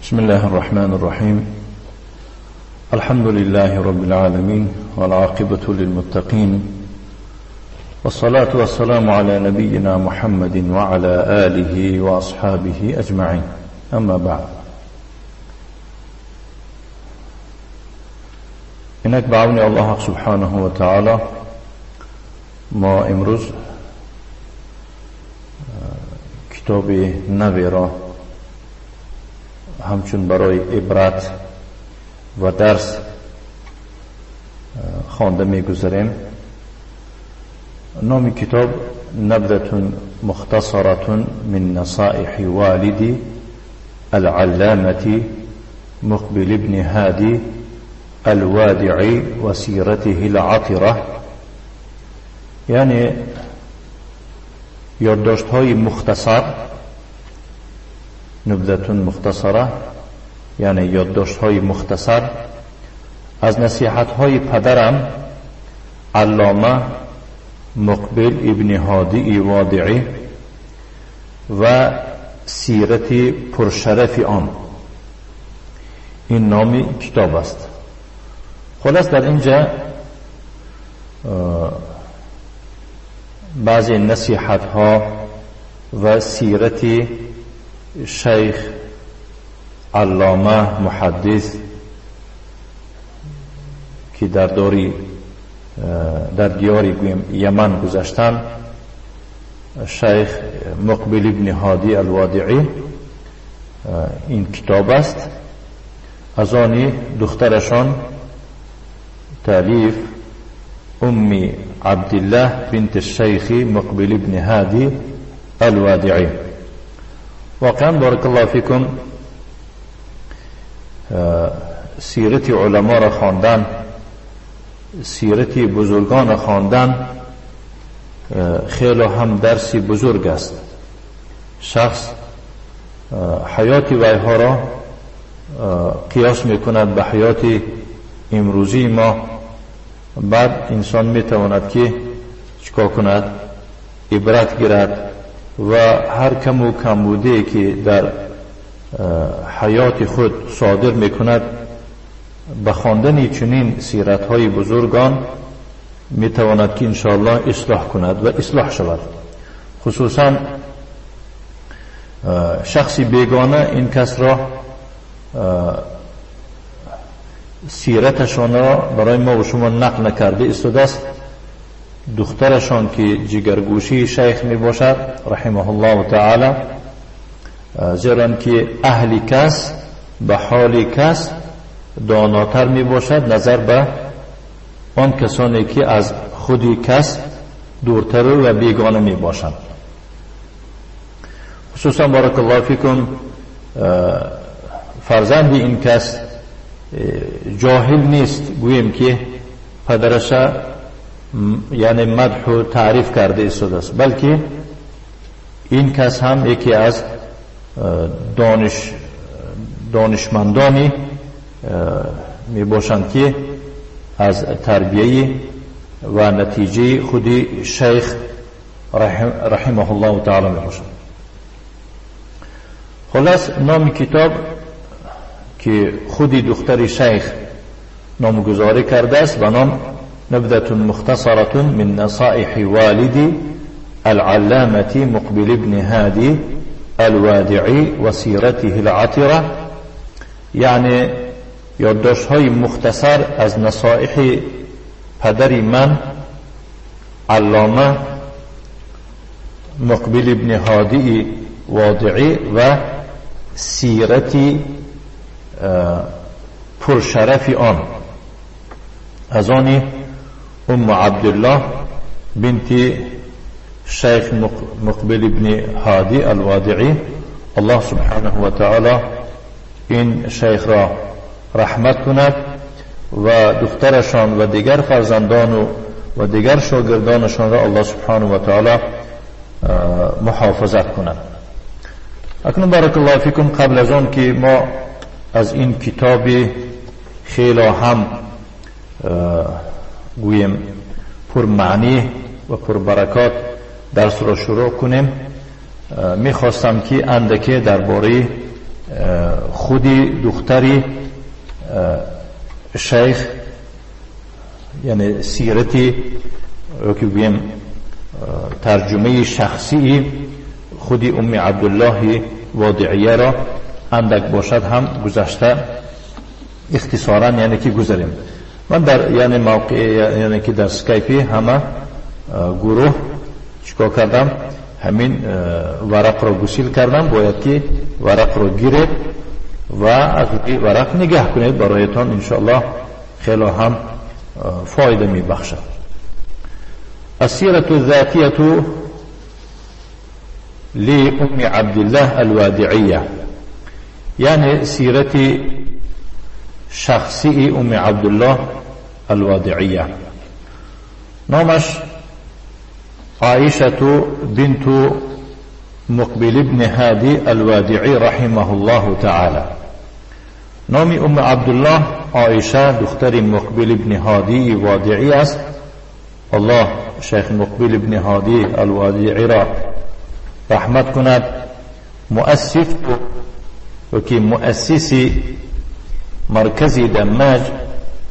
بسم الله الرحمن الرحيم. الحمد لله رب العالمين، والعاقبة للمتقين، والصلاة والسلام على نبينا محمد وعلى آله وأصحابه أجمعين. أما بعد. اینک به عون الله سبحانه و تعالی ما امروز کتاب نوی را همچون برای عبرت و درس خوانده میگذاریم. نام کتاب نبذة مختصرة من نصائح والدي العلامة مقبل بن هادي الوادعي وسيرته العطرة، یعنی یادداشت‌های مختصر، نبذة مختصره یعنی یادداشت‌های مختصر از نصیحت‌های پدرم علامه مقبل ابن هادی وادعی و سیرت پرشرف آن. این نام کتاب است. خلاص در اینجا بعضی نصیحت‌ها و سیرت شیخ علامه محدث که در دیاری گویم یمن گذشتن، شیخ مقبل ابن هادی الوادعی، این کتاب است. از آن دخترشان تالیف ام عبدالله بنت الشیخ مقبل ابن هادی الوادعی. واقعا بارک الله فیکم سیرت علما را خواندن، سیرت بزرگان خواندن خیلی هم درسی بزرگ است. شخص حیات ویها را قیاس میکند به حیات امروزی ما، بعد انسان میتواند که چیکار کند؟ عبرت گیرد و هر کم و کمبوده که در حیات خود صادر میکند به خواندن چنین سیرت‌های بزرگان میتواند که انشاءالله اصلاح کند و اصلاح شود. خصوصا شخصی بیگانه این کس را سیرتشان را برای ما و شما نقل نکرده استاده است. دخترشان که جگرگوشی شیخ می باشد رحمه الله تعالی، زیرا که اهل کس به حال کس داناتر می باشد نظر به آن کسانی که از خودی کس دورتر و بیگانه می باشند. خصوصا بارک الله فیکم فرزند این کس جاهل نیست گوییم که پدرش یعنی مدح و تعریف کرده ایستاده است، بلکه این کس هم یکی از دانشمندانی می باشند که از تربیه و نتیجه خود شیخ رحمه الله تعالی می باشند. خلاص نام کتاب که خود دختر شیخ نامگذاری کرده است به نام نبذة مختصرة من نصائح والدي العلامة مقبل بن هادي الوادعي وسيرته العطرة، یعنی یادداشت‌های مختصر از نصائح پدر من علامه مقبل ابن هادی وادعی و سیرت پرشرف آن، از آن ام عبدالله بنت شیخ مقبل ابن هادی الوادعی. الله سبحانه و تعالی این شیخ را رحمت کند و دخترشان و دیگر فرزندان و دیگر شاگردانشان را الله سبحانه و تعالی محافظت کند. اکنون بارک الله فیکم قبل از آن که ما از این کتاب خیلی هم گویم پرمعنی و پربرکات درس را شروع کنیم، میخواستم که اندکه درباره خود خودی دختری شیخ، یعنی سیرتی که بگیم ترجمه شخصی خودی ام عبدالله وادعیه را اندک باشد هم گذشته اختصارا یعنی که گذاریم. من در یعنی موقع یعنی که در اسکایپی همه گروه چیکار کردم، همین ورق را گسیل کردم. باید که ورق را گیرید و از ورق نگاه کنید، برایتان انشاءالله خیلی هم فایده می بخشد. السيرة الذاتية لأم عبد الله الوادعية، يعني سيرة شخصي أم عبد الله الوادعية. نامش عائشة بنت مقبل بن هادي الوادعي رحمه الله تعالى. نام ام عبدالله عایشه دختر مقبل ابن هادی وادعی است. الله شیخ مقبل ابن هادی الوادعی را رحمت کند. مؤسف و که مؤسس مرکز دماج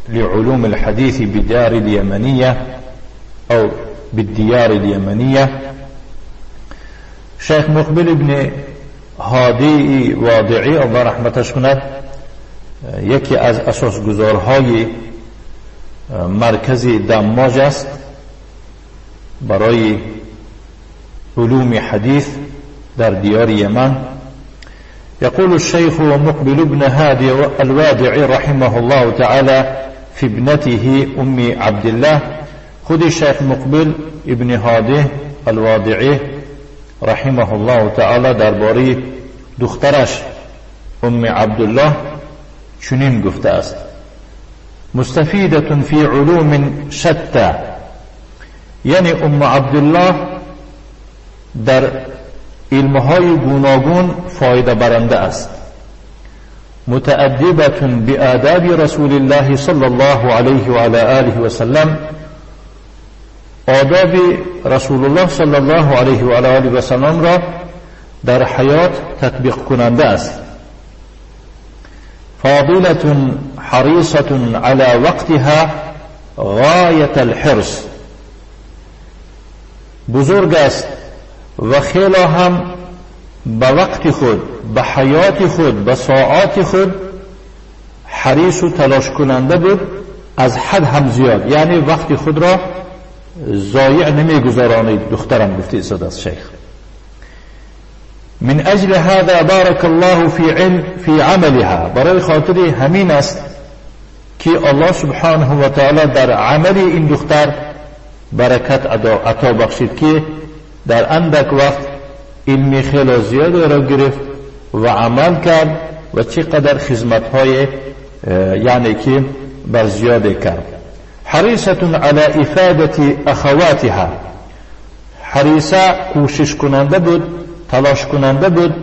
لعلوم الحديث بدار اليمنية أو بالديار اليمنية. شیخ مقبل ابن هادی وادعی الله رحمتش کند یکی از اساسگزارهای مرکز دماج است برای علوم حدیث در دیار یمن. يقول الشيخ مقبل بن هادي الوادعي رحمه الله تعالى في ابنته أم عبد الله. خود الشيخ مقبل ابن هادي الوادعي رحمه الله تعالى درباره دخترش ام عبدالله چنین گفته است: مستفیدة فی علوم شتى، یعنی ام عبدالله در علمهای گوناگون فایده برنده است. متأدبة بآداب رسول الله صلی الله علیه و علی آله و سلم، آداب رسول الله صلی الله علیه و علی آله و سلم را در حیات تطبیق کننده است. فاضلة حریصة على وقتها غایة الحرص، بزرگ است و خیلی هم به وقت خود، به حیات خود، به ساعات خود حریص و تلاش کننده بود، از حد هم زیاد، یعنی وقت خود را ضایع نمیگذارانید. دخترم گفته ایستاد از شیخ. من اجل هذا بارك الله في علم في عملها، برای خاطر همین است که الله سبحانه و تعالی در عمل این دختر برکت عطا بخشید که در اندک وقت علمی خیلی زیاد را گرفت و عمل کرد و چقدر خدمت‌های یعنی که بر زیاده کرد. حریصة على افادة اخواتها، حریصه کوشش کننده بود، تلاش کننده بود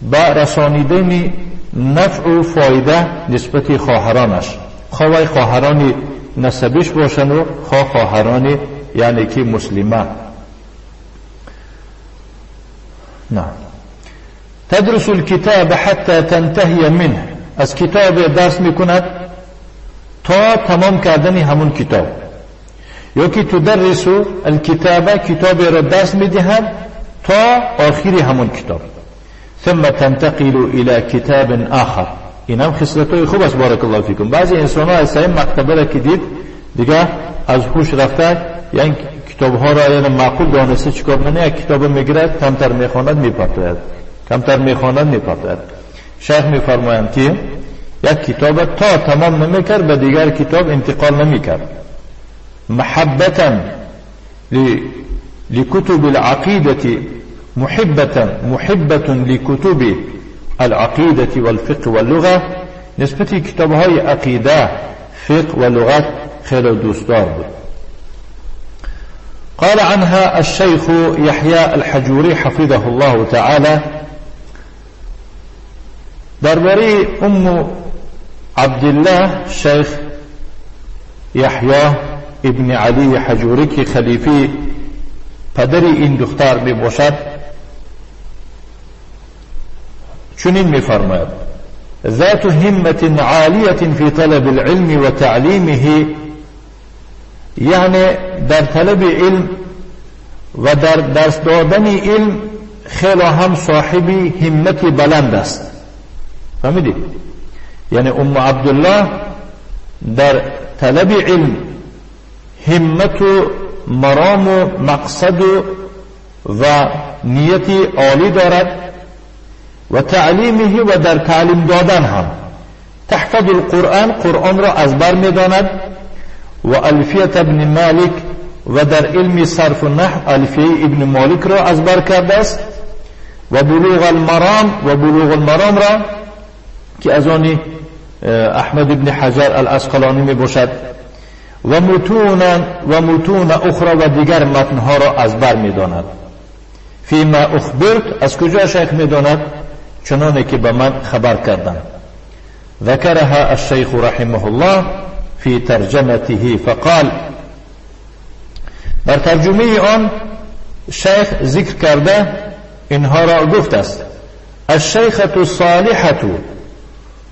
با رسانیدن نفع و فایده نسبت خواهرانش، خواه خواهران نسبیش باشند و خواه خواهران یعنی که مسلمه. نعم. تدرس الكتاب حتى تنتهي منه، از کتاب درس میکند تا تمام کردن همون کتاب، یا که تدرس الكتاب، کتاب را درس میدهد تا آخر همون کتاب. ثم تنتقل الى کتاب آخر. این هم خصلت‌های خوب است، بارک الله فیکم. بعضی انسان ها از این مکتبه را که دید دیگه از هوش رفته، یعنی کتاب ها را یعنی معقول دانسته چیکار منه، یک کتاب میگیرد کمتر میخواند میپرتاید، کمتر میخواند میپرتاید. شیخ میفرمایند که یک کتاب تا تمام نمیکرد به دیگر کتاب انتقال نمیکرد. محبتا لكتب العقيدة، محبة لكتب العقيدة والفقه واللغة، نسبت کتابهای عقیده، فقه و لغت خیلی دوستدار بود. قال عنها الشيخ يحيى الحجوري حفظه الله تعالى درباره ام عبدالله شیخ یحیی ابن علی حجوری که خلیفه پدر این دختر می باشد چنین می فرماید: ذات همة عالية في طلب العلم وتعليمه، یعنی در طلب علم و در درس دادن علم خیلی هم صاحب همت بلند است. فهمیدید؟ یعنی ام عبدالله در طلب علم همت و مرام و مقصد و نیت عالی دارد و تعلیمه و در تعلیم دادن هم. تحفظ القرآن، قرآن را از بر میداند، و الفیت ابن مالک و در علم صرف و نحو الفیه ابن مالک را از بر کرده است، و بلوغ المرام و بلوغ المرام را که از آن احمد ابن حجر العسقلانی می باشد، و متون اخرى و دیگر متنها را از بر می داند. فیما اخبرت، از کجا شیخ می داند؟ چنانه که به من خبر کردند. ذکرها الشیخ رحمه الله فی ترجمته فقال، در ترجمه آن شیخ ذکر کرده اینها را گفت است: الشیخة الصالحة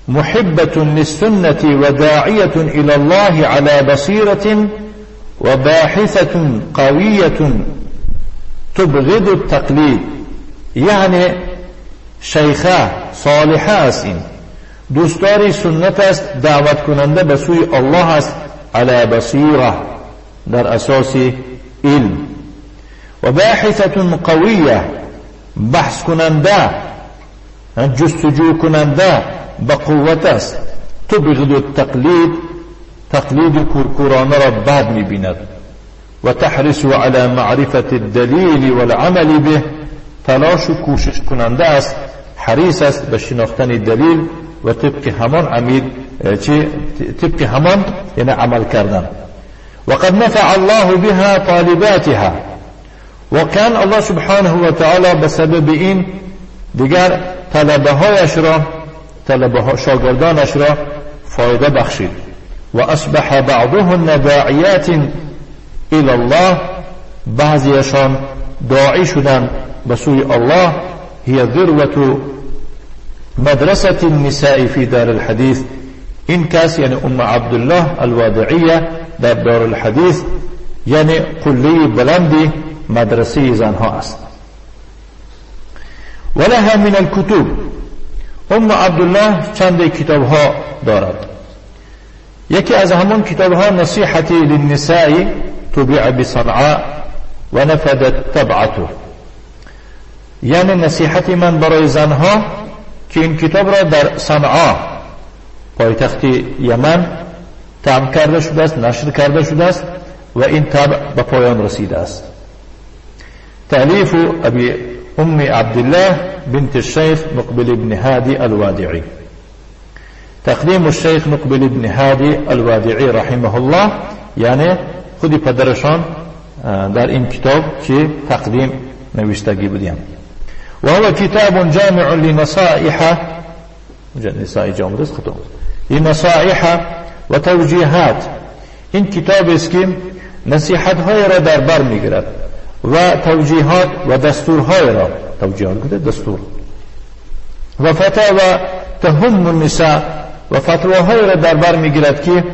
محبة للسنة وداعية إلى الله على بصيرة وباحثة قوية تبغض التقليد. یعنی شیخه صالحه است، این دوستدار سنت است، دعوت کننده به سوی الله است، على بصیره در اساس علم، و باحثة قویه بحث کننده جستجو کننده به قوت است، تبغض التقلید تقلید کورکورانه را بد می‌بیند، و تحرص على معرفة الدلیل والعمل به، تلاش و کوشش کننده است، حریص است به شناختن دلیل و طبق همان عمل، طبق همان یعنی عمل کردن. وقد نفع الله بها طالباتها، وكان الله سبحانه و تعالی به سبب این دیگر طلبه هایش را، طلبه شاگردانش را فایده بخشید. و اصبح بعضهن داعیات الى الله، بعضیشان داعی شدند به سوی الله. هي ذروة مدرسة النساء في دار الحديث. این کس یعنی ام عبدالله الوادعیه در دار الحدیث یعنی قله بلندی مدرسه زنها است. ولها من الكتب، ام عبدالله چند کتاب ها دارد. یکی از همون کتاب ها نصیحتی للنساء طبع بصنعاء و نفدت طبعته، یعنی نصیحت من برای زنها که این کتاب را در صنعا پایتخت یمن طبع کرده شده است، نشر کرده شده است و این طبع به پایان رسیده است. تألیف ابی ام عبدالله بنت الشیخ مقبل بن هادی الوادعی، تقدیم الشیخ مقبل بن هادی الوادعی رحمه الله، یعنی خود پدرشان در این کتاب که تقدیم نوشتگی بودیم. و هو کتاب جامع لنصائح، نساء جامع است خطا، لنصائح و توجیهات. این کتاب است که نصیحت های را در بر میگیرد و توجیهات و دستورهای را، توجیهات گفته دستور، و فتاوا تهم النساء و فتواهای را در بر میگیرد که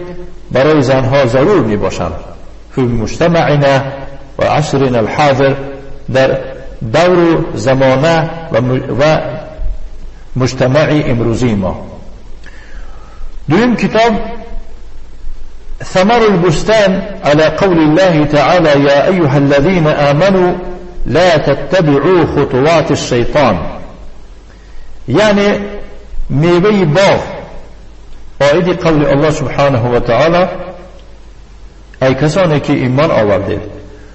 برای زنها ضرور میباشند. فی مجتمعنا و عصرنا الحاضر، در دور زمانه و مجتمع امروزی ما. دویم کتاب ثمر البستان على قول الله تعالى يا أيها الذين آمنوا لا تتبعوا خطوات الشيطان، یعنی میوه باغ، عائد قول الله سبحانه و تعالی ای کسانی که ایمان آوردید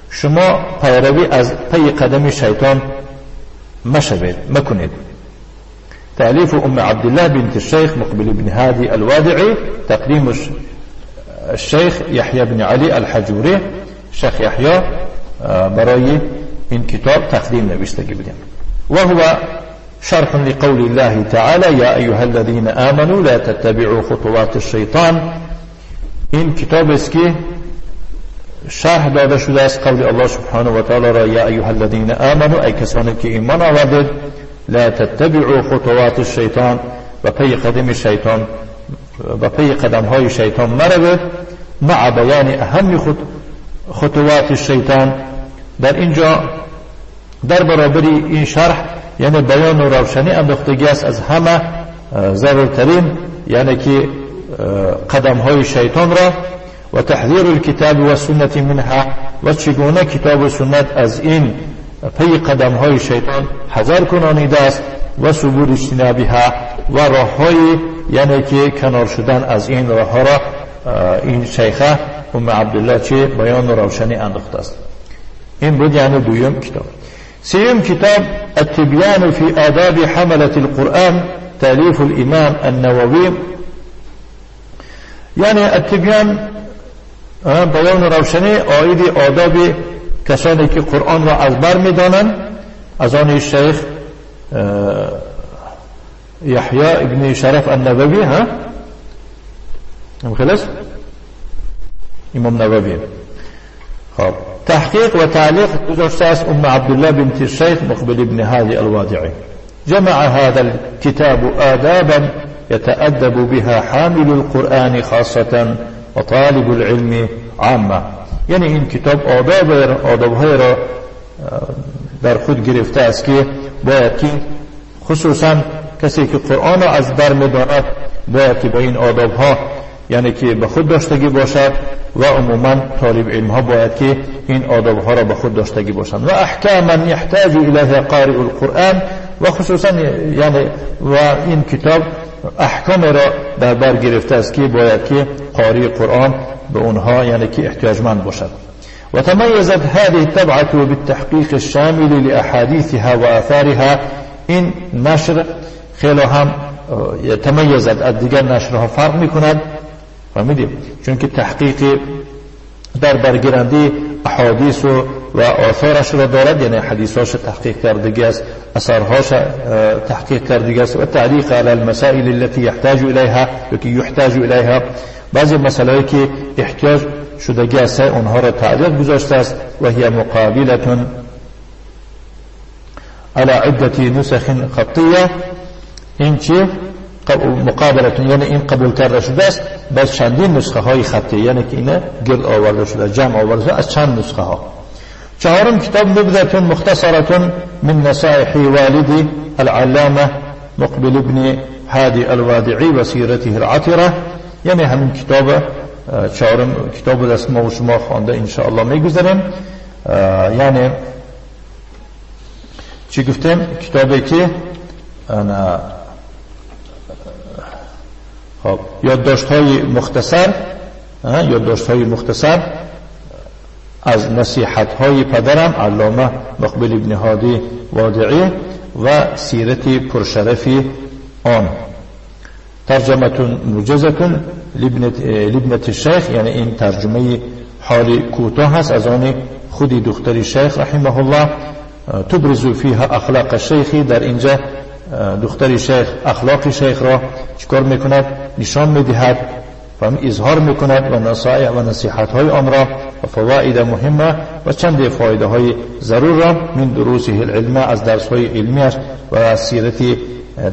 شما پیروی از پی قدم شیطان مشوید، مکنید. تألیف ام عبدالله بنت الشیخ مقبل بن هادی الوادعی، تقدیم الشیخ یحیی بن علی الحجوری. شیخ یحیی برای این کتاب تقدیم نوشتگی بودیم. و هو شرح لقول الله تعالى يا أيها الذين آمنوا لا تتبعوا خطوات الشیطان. این کتاب است که شرح داده شده است قول الله سبحانه و تعالی را یا ایها الذین آمنوا، ای کسانی که ایمان آوردید، لا تتبعوا خطوات الشیطان، و پی قدم شیطان و پی قدم های شیطان مروید، مع بیان اهم خطوات الشیطان. در اینجا در برابر این شرح یعنی بیان و روشنی انداختگی است از همه ضرورترین یعنی که قدم های شیطان را، و تحذیر الکتاب و سنت منها، و چگونه کتاب و سنت از این پی قدم های شیطان حذر کنانیده است، و صبور اجتنابها و راه های یعنی که کنار شدن از این راه ها را این شیخه ام عبدالله چه بیان و روشنی انداخته است. این بود یعنی دویم کتاب. سيم كتاب التبيان في آداب حملة القرآن تأليف الإمام النووي. یعنی التبیان بیان روشنی عاید آداب کسانی که قرآن را از بر میدانند، از آن شیخ یحیی ابن شرف النووی، ها خلاص امام نووی. خب تحقیق و تعلیق گذاشته است ام عبدالله بنت الشیخ مقبل ابن هادی الوادعی. جمع هذا الكتاب آدابا يتأدب بها حامل القرآن خاصة وطالب العلم عامة. یعنی این کتاب آدابهای را در خود گرفته است که باید که خصوصا کسی که قرآن را از بر می‌داند باید که با این آدابها یعنی که به خود داشتگی باشد، و عموما طالب علم ها باید که این آداب ها را به خود داشتگی باشند. و احکاما یحتاج الیها قارئ القرآن، و خصوصا یعنی و این کتاب احکام را در بر گرفته است که باید که قاری قرآن به اونها یعنی که احتیاجمند باشد. و تمیزت هذه الطبعة بالتحقیق الشامل لأحادیثها و آثارها. این نشر خیلی هم تمیزت از دیگر نشرها فرق میکند، فهمیدیم؟ چون که تحقیق در برگیرنده احادیث و آثارش را دارد، یعنی حدیثاش تحقیق کردگی است، اثرهاش تحقیق کردگی است، و تعلیق علی المسائل التي يحتاج الیها یا یحتاج الیها، بعضی مسائلی که احتیاج شدگی است اونها را تعلیق گذاشته است. و هي مقابلة على عدة نسخ خطیه. این چی؟ مقابله یعنی این قبول کرده شده است بر چندین نسخه های خطی، یعنی که اینه گرد آورده شده، جمع آورده شده از چند نسخه ها. چهارم کتاب نبذة مختصرة من نصائح والدي العلامة مقبل ابن هادي الوادعي وسيرته العطرة. یعنی همین کتاب چهارم کتاب دست ما و شما خوانده انشاءالله میگذاریم. یعنی چی گفتیم؟ کتابی که انا خب یادداشت‌های مختصر، یادداشت‌های مختصر از نصیحت‌های پدرم علامه مقبل ابن هادی وادعی و سیرت پرشرف آن. ترجمة موجزة لابنة الشیخ، یعنی این ترجمه حال کوتاه هست از آن خودی دختر شیخ رحمه الله. تبرز فيها اخلاق الشیخ، در اینجا دختر شیخ اخلاق شیخ را چیکار میکند؟ نشان میدهد و اظهار میکند و نصایح و نصیحت های آن را و فواید مهمه و چند فایده های ضرور را من دروسه العلم، از درس های علمیش و سیرت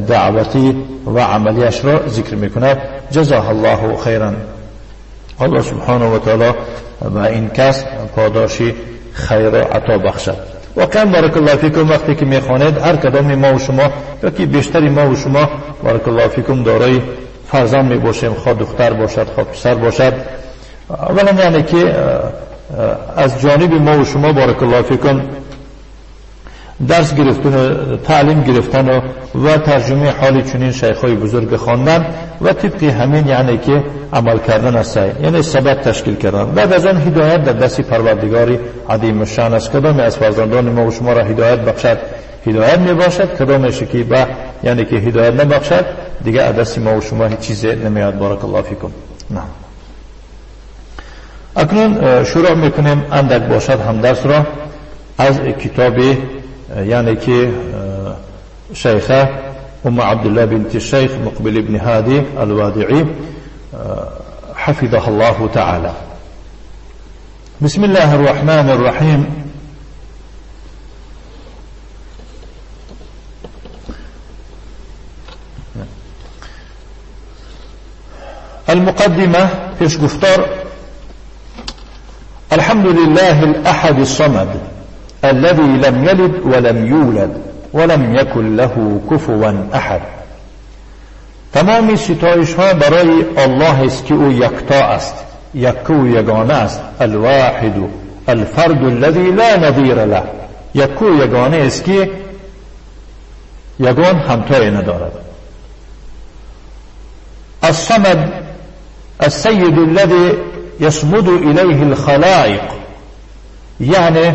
دعوتی و عملیش را ذکر میکند. جزاه الله خیرا. الله سبحانه و تعالی و این کس پاداش خیر عطا بخشد. واقعا بارک الله فیکم وقتی که میخوانید هر کدام ما و شما یا که بیشتری ما و شما بارک الله فیکم دارای فرزند میباشیم، خواه دختر باشد خواه پسر باشد، اولا یعنی که از جانب ما و شما بارک الله فیکم درس گرفتن و تعلیم گرفتن و ترجمه حال چنین شیخ‌های بزرگ خواندن و طبق همین یعنی که عمل کردن است، یعنی ثبات تشکیل کردن. بعد از آن هدایت در دست پروردگار عظیم الشان است. کدام از فرزندان ما و شما را هدایت بخشد هدایت میباشد، کدامش که با یعنی که هدایت نبخشد دیگه از دست ما و شما هیچ چیز نمیاد. بارک الله فیکم. نه اکنون شروع میکنیم اندک باشد هم درس را از کتاب یعنی که شیخه ام عبدالله بنت الشیخ مقبل ابن هادی الوادعی حفظها الله تعالى. بسم الله الرحمن الرحیم. المقدمة پیش گفتار. الحمد لله الأحد الصمد الذي لم يلد ولم يولد ولم يكن له كفوا أحد. تمام ستایش ها برای الله است که او یکتا است، یک و یگانه است، الواحد الفرد الذي لا نظیر له، یک و یگانه است که یگان همتای ندارد. الصمد السيد الذي يصمد إليه الخلائق، یعنی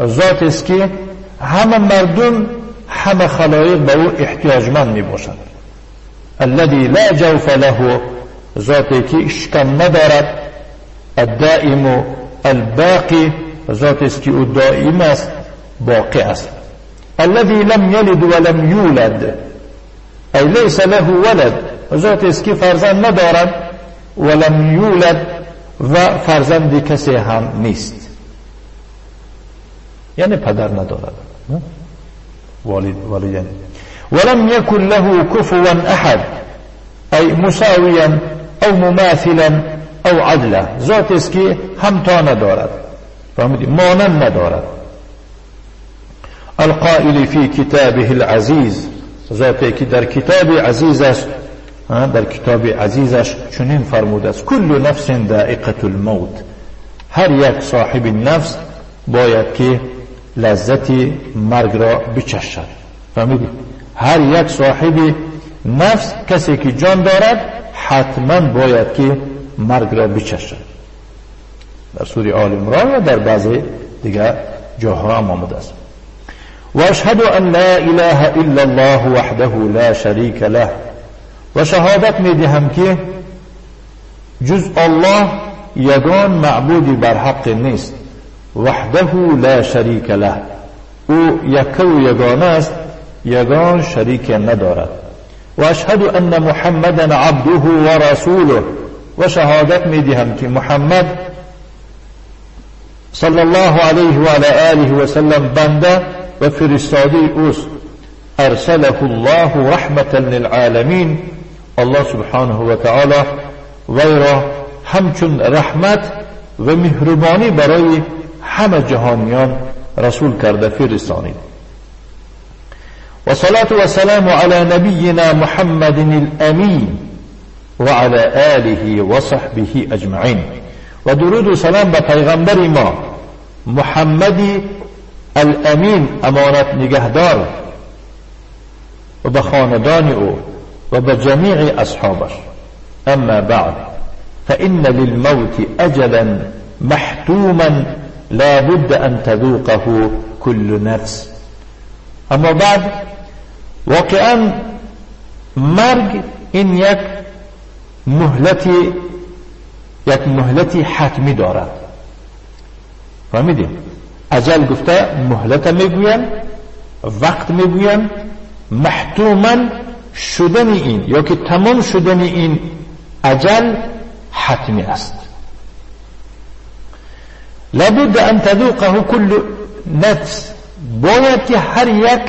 ذات است که همه مردم همه خلایق به او احتیاجمند می باشند. الذي لا جوف له، ذاتی که شکم ندارد. الدائم الباقی، ذات است که او دائم است، باقی است. الذي لم يلد ولم يولد ای لیس له ولد، ذات است که فرزند ندارد، ولم یولد و فرزند کسی هم نیست، یعنی پدر ندارد، والدین. ولم يكن له كفوا احد ای مساویا او مماثلا او عدلا، ذات است که همتا ندارد، فهمیدی، مانند ندارد. القائل فی کتابه العزیز، ذاتی که در کتاب عزیزش، در کتاب عزیزش چنین فرموده است: کل نفس ذائقة الموت، هر یک صاحب نفس باید که لذت مرگ را بچشد. فهمیدی؟ هر یک صاحب نفس، کسی که جان دارد، حتما باید که مرگ را بچشد. در سوره آل عمران و در بعضی دیگر جاها هم آمده است. و اشهد ان لا اله الا الله وحده لا شریک له، و شهادت میدهم که جز الله یگان معبودی بر حق نیست. وحده لا شریک له، او یک و یگانه است، یگان شریک ندارد. و اشهد ان محمدا عبده و رسوله، و شهادت میدهم که محمد صلی الله علیه و علی آله و سلم بنده و فرستاده اوست. ارسله الله رحمة للعالمین، الله سبحانه و تعالی وی را همچون رحمت و مهربانی برای همه جهانیان رسول کرده فرستانید. و صلاة و سلام علی نبینا محمد الامین و علی آله و صحبه اجمعین. و درود و سلام به پیغمبر ما محمد الامین، امانت نگهدار، و به خاندان او و به جمیع اصحابش. اما بعد فإن للموت أجلا محتوما لا بد أن تذوقه كل نفس. اما بعد، واقعا مرگ این یک مهلت حتمی دارد. فهمیدیم؟ اجل گفته مهلت میگوین، وقت میگوین، محتوما شدن این یا که تمام شدن این اجل حتمی است. لابد ان تذوقه كل نفس، باید که هر یک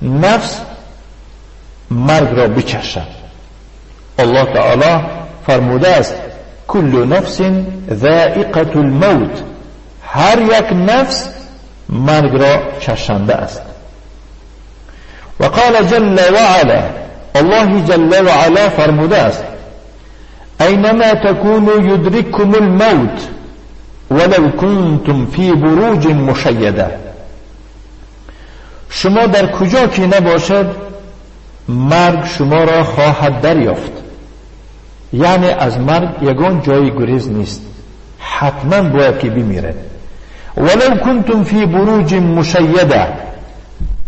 نفس مرگ را بچشد. الله تعالی فرموده است کل نفس ذائقة الموت، هر یک نفس مرگ را چشنده است. و قال جل وعلا، الله جل وعلا فرموده است اینما تکونوا یدرککم الموت ولو کنتم فی بروج مشیده. شما در کجا که نباشد مرگ شما را خواهد دریافت، یعنی از مرگ یگان جای گریز نیست، حتما باید که بمیرد. ولو کنتم فی بروج مشیده،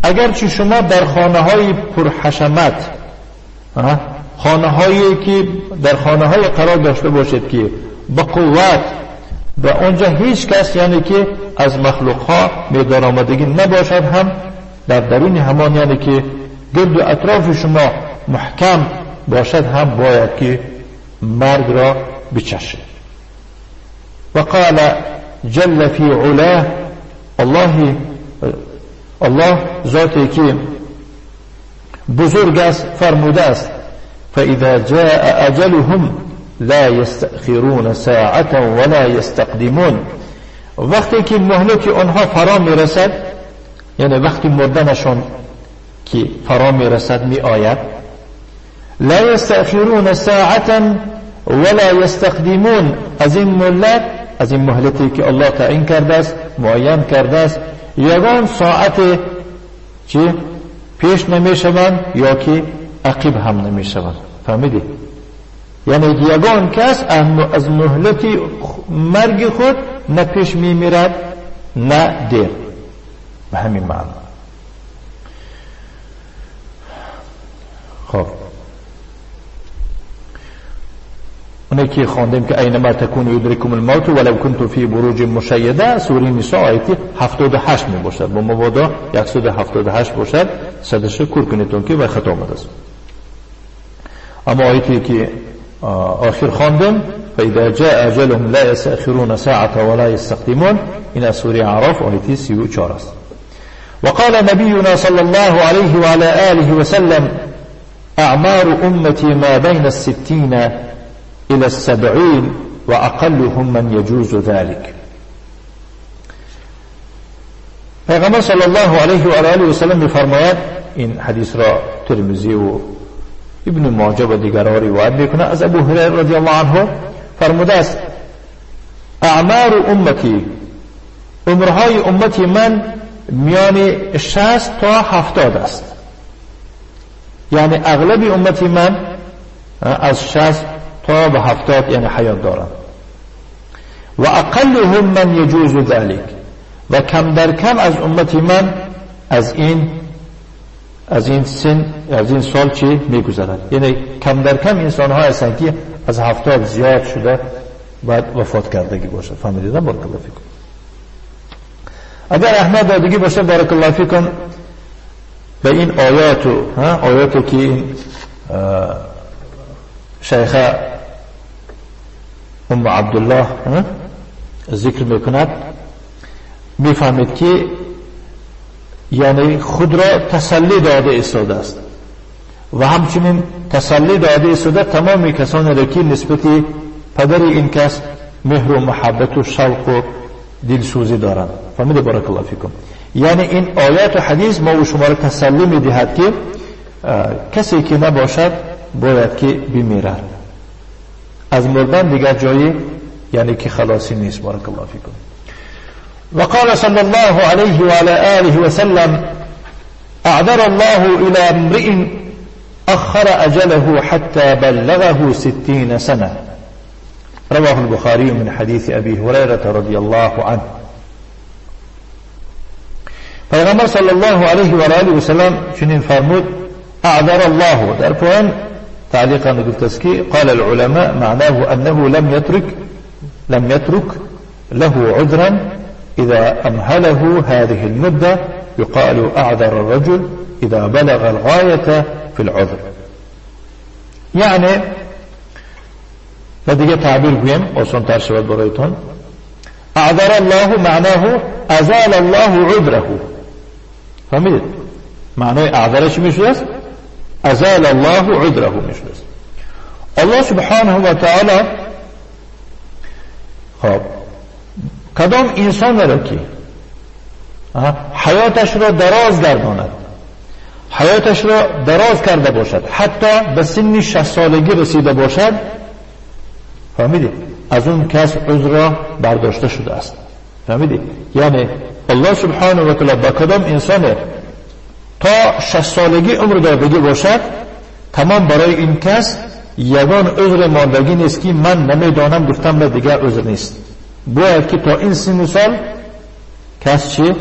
اگرچه شما در خانه های پرحشمت، خانه هایی که در خانه های قرار داشته باشید که با قوت و اونجا هیچ کس یعنی که از مخلوق ها میدان آمدگی نباشد، هم در درون همان یعنی که گرد و اطراف شما محکم باشد، هم باید که مرگ را بچشید. و قال جل فی علاه، الله ذاتی که بزرگ است فرموده است فاذا جاء اجلهم لا يستأخرون ساعة ولا يستقدمون. وقتی که مهلت آنها فرا میرسد، یعنی وقتی مردنشان که فرا میرسد می آید، لا يستأخرون ساعة ولا يستقدمون، از این مهلت، از این مهلتی که الله تعیین کرده است، معین کرده است، یگان ساعت چی پیش نمیشوند یا که عقب هم نمیشوند. فهمیدی؟ یعنی یگان کس از مهلت مرگ خود نه پیش میمیرد نه دیر. به همین معنی. خب اونه که خواندیم که اینما تکون یدرکم الموت ولو کنتم فی بروج مشیده، سوره نساء آیه 78 می باشد. با مبادا 178 باشد، صدش کور کنیتون که و خطا آمده است. اما آیتی که آخر خواندیم فإذا جاء أجلهم لا يستأخرون ساعة ولا يستقدمون، این از سوره اعراف آیه 34 است. وقال نبينا صلى الله عليه وعلى آله وسلم أعمار أمتي ما بين 60 إلى 70 وأقلهم من يجوز ذلك. پیغمبر صلی الله علیه و آله و سلم می‌فرماید، این حدیث را ترمذی و ابن ماجه و دیگران روایت میکنه، از ابو هریره رضی الله عنه فرموده است اعمار امتی، عمرهای امتی من میان 60 تا 70 است. یعنی اغلب امتی من از 60 تا به 70 یعنی حیات دارند. و اقلهم من یجوز ذلك، و کم در کم از امتی من از این سن، از این سال چی میگذرد. یعنی کم در کم انسان ها هستند که از 70 زیاد شده بعد وفات کردگی باشه. فهمیدید؟ بارک الله فیکم. اگر احمد دادگی باشه بارک الله فیکم به این آیات و آیاتی که این شیخه ام عبدالله ذکر میکند، میفهمید که یعنی خود را تسلی داده ایستاده است و همچنین تسلی داده ایستاده تمام کسانی را که نسبت پدر این کس مهر و محبت و شوق و دلسوزی دارند. فهمید؟ بارک الله فیکم. یعنی این آیات و حدیث ما و شما را تسلی میدهد که کسی که نباشد باید که بمیرد، از مردن دیگر جایی یعنی که خلاصی نیست. بارک الله فیکم. وقال صلى الله عليه وعلى آله وسلم أعذر الله إلى امرئ أخر أجله حتى بلغه 60 سنة. رواه البخاري من حديث أبي هريرة رضي الله عنه. پیغمبر صلی الله علیه و آله و سلم چنین فرمود أعذر الله، در پایان تعلیقا گفت است که قال العلماء معناه أنه لم يترك له عذرا إذا أمهله هذه المدة، يقال أعذر الرجل إذا بلغ الغاية في العذر. یعنی و دیگه تعبیر گویم آسان تر شود برایتون، أعذر الله معناه أزال الله عذره. فهمیدید؟ معنای اعذر چی میشده است؟ أزال الله عذره میشده است. الله سبحانه و تعالی خب کدام انسان را که حیاتش را دراز گرداند، حیاتش را دراز کرده باشد، حتی به سن 60 سالگی رسیده باشد، فهمیدید؟ از اون کس عذر را برداشته شده است. فهمیدید؟ یعنی الله سبحانه و تعالی با کدام انسان تا 60 سالگی عمر دادگی باشد، تمام برای این کس یگان عذر ماندگی نیست که من نمیدانم گفتم به دیگر عذر نیست. باید که تا این سن سال کس چی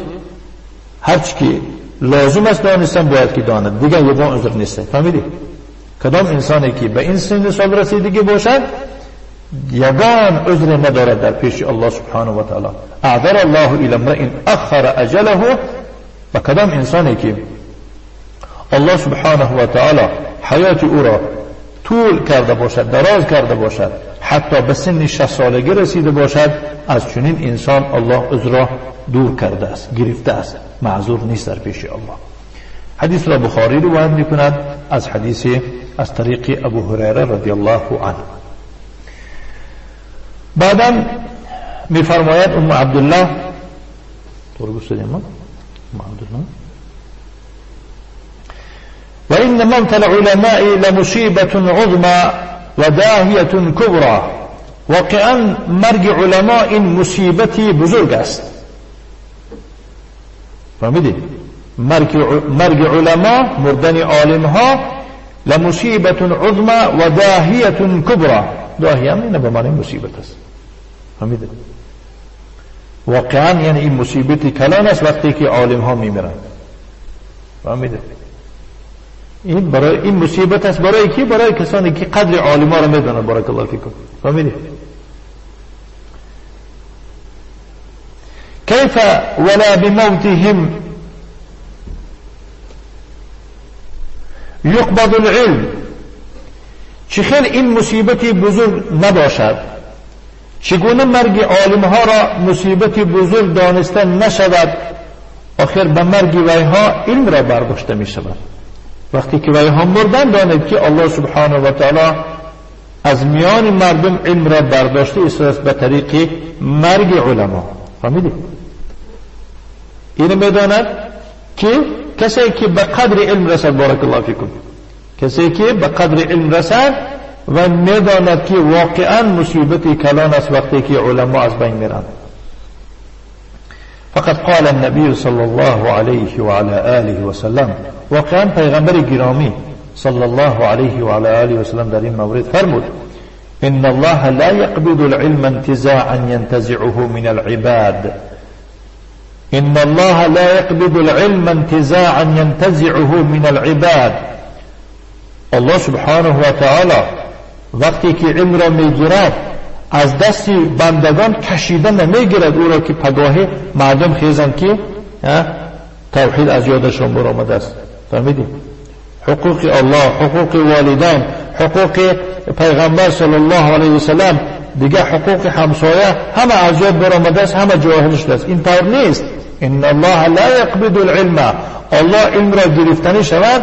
هرچی که لازم است دانستن باید که داند، دیگر یگان عذر نیست. فهمیدی؟ کدام انسانی که به این سن سال رسیدگی باشد یگان عذر ندارد در پیش الله سبحانه و تعالی. اعذر الله الى امرئ اخر اجله، و کدام انسانی که الله سبحانه و تعالی حیات او را طول کرده باشد، دراز کرده باشد، حتی به سن 60 سالگی رسیده باشد، از چنین انسان الله عذر را دور کرده است، گرفته است، معذور نیست در پیش الله. حدیث را بخاری روایت میکند از حدیث از طریق ابو هریره رضی الله عنه. بعدا میفرماید ام عبدالله، طور گفتیم ام عبدالله، و این موت العلماء لمصیبة عظمى و داهیة کبرى. واقعا مرگ علما این مصیبتی بزرگ است. فهمیدید؟ مرگ علما، مردن عالم ها، لمصیبة عظمى و داهیة کبرى. داهیه هم اینه به معنی مصیبت است. فهمیدید؟ واقعا یعنی این مصیبتی کلان است وقتی که عالم ها میمیرند. فهمیدید؟ این برای این مصیبت است برای کی؟ برای کسانی که قدر عالم ها را میدانند. بارک الله فیکم. فهمیدید؟ کیف ولا بموتهم یقبض العلم. چه خیلی این مصیبتی بزرگ نباشد، چگونه مرگ عالم ها را مصیبتی بزرگ دانسته نشود؟ آخر به مرگ ویها علم را برداشته می شود. وقتی که ویها مردن، دانید که الله سبحانه و تعالی از میان مردم علم را برداشته است به طریق مرگ علما. فهمیدید؟ اینو میداند که کسی که به قدر علم رسد، بارک الله فیکم، کسی که به قدر علم رسد و میداند که واقعا مصیبت کلان است وقتی که علما از بین میرند. فقط قال النبی صلی الله علیه و علی آله و سلم، واقعا پیغمبر گرامی صلی الله علیه و علی آله و سلم در این مورد فرمود: ان الله لا يقبض العلم انتزاعا ينتزعه من العباد. ان الله لا يقبض العلم انتزاعا ينتزعه من العباد. الله سبحانه و تعالی وقتی که علم را میگیرد از دست بندگان کشیده نمیگیرد او را که پگاه مردم خیزند که توحید از یادشان برآمده است. فهمیدید؟ حقوق الله، حقوق والدین، حقوق پیغمبر صلی الله علیه و سلم، دیگه حقوق همسایه، همه از یاد برآمده است، همه جاهل شده است. این طور نیست. ان الله لا يقبض العلم. الله علم را گرفتنی شود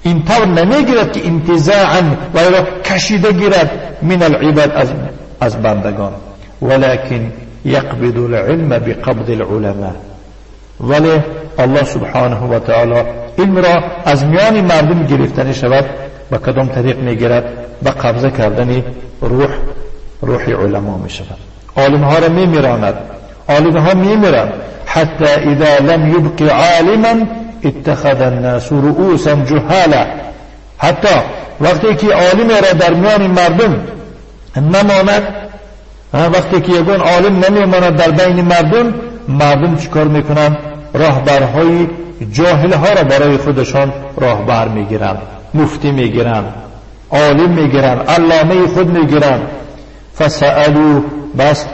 این طور نمیگیرد که انتزاعا و را کشیده گیرد من العباد، از بندگان. ولكن يقبض العلم بقبض العلماء. ولی الله سبحانه و تعالی علم را از میان مردم گرفتنی شود به کدام طریق میگیرد؟ به قبضه کردن روح علما می شود. عالم ها را میمیراند، عالم ها میمیرند. حتی اذا لم يبق عالما اتخذ الناس رؤوسا جهالا. حتی وقتی که عالم را در میان مردم نماند، وقتی که یگان عالم نمیماند در بین مردم، مردم چیکار میکنند؟ راهبرهای جاهل ها را برای خودشان راهبر میگیرند، مفتی میگیرند، عالم میگیرند، علامه خود میگیرند. فسألوا، بس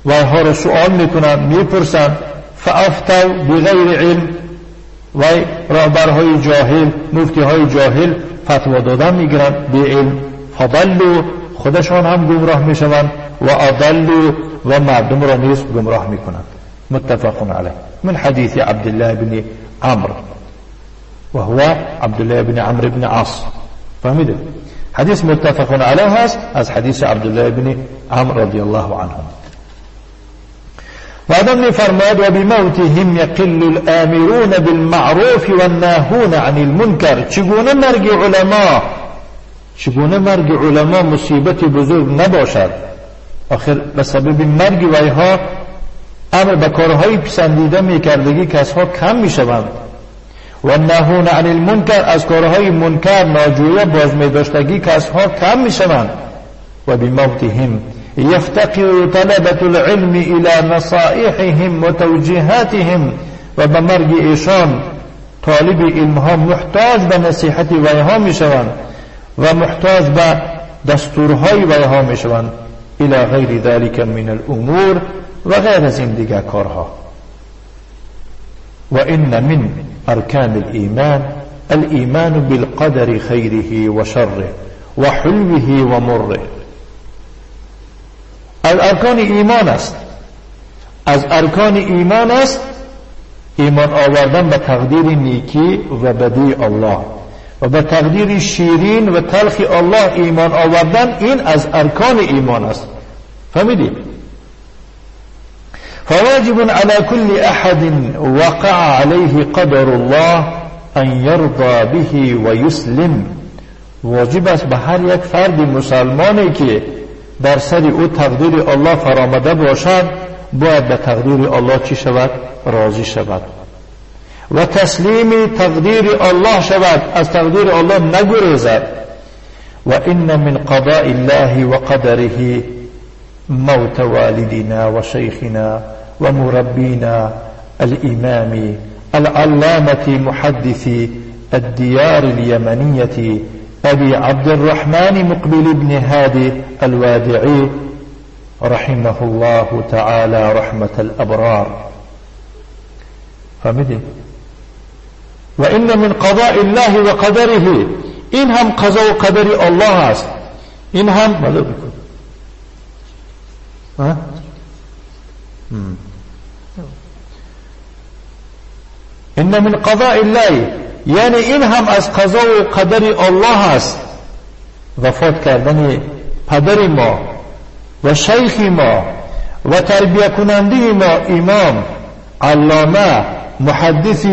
ویها را سؤال میکنند، میپرسند. فافتوا بغیر علم، وی راهبرهای جاهل، مفتی های جاهل فتوا دادن میگیرند بی علم. فضلوا، خودشان هم گمراه میشوند، و اضلوا، و مردم را نیز گمراه میکنند. متفق علیه من حدیث عبدالله بن عمرو وهو عبدالله بن عمرو بن عاص. فهمیده؟ حدیث متفق علیه هست از حدیث عبدالله بن عمرو رضی الله عنهم. بعدم میفرماید و بموتهم یقل الآمرون بالمعروف والناهون عن المنکر. چگونه مرگ علما، چگونه مرگ علما مصیبت بزرگ نباشد؟ آخر به سبب مرگ ویها امر به کارهای پسندیده میکردگی کسها کم میشوند، و نهون عن المنکر، از کارهای منکر ناجویه باز میداشتگی کسها کم میشوند. و بموتهم یفتقر طلبة العلم الى نصائحهم و توجیهاتهم. و به مرگ ایشان طالب علمها محتاج به نصیحت ویها میشوند و محتاج به دستورهای ویها میشوند. الى غیر ذلك من الامور، و غیر از این دیگر کارها. و ان من ارکان الایمان الایمان بالقدر خیره و شره و حلوه و مره. از ارکان ایمان است، از ارکان ایمان است ایمان آوردن به تقدیر نیکی و بدی الله و به تقدیر شیرین و تلخ الله ایمان آوردن، این از ارکان ایمان است. فهمیدی؟ فواجب على كل أحد وقع عليه قدر الله أن يرضى به ويسلم. واجب است به هر یک فرد مسلمانی که در سر او تقدیر الله فرامده باشد باید به تقدیر الله چی شود؟ راضی شود و تسلیم تقدیر الله شود، از تقدیر الله نگریزد. و ان من قضاء الله و قدره موت والدنا و شیخنا و مربینا الامام العلامة محدث الديار اليمنية أبي عبد الرحمن مقبل بن هادي الوادعي رحمه الله تعالى رحمة الأبرار. فهمتي؟ وإن من قضاء الله وقدره، این هم قضا و قدر الله است، این هم ماذا بکن؟ ها؟ إن من قضاء الله، یعنی این هم از قضا و قدر الله است. وفات کردن پدر ما و شیخ ما و تربیه کننده ما امام علامه محدث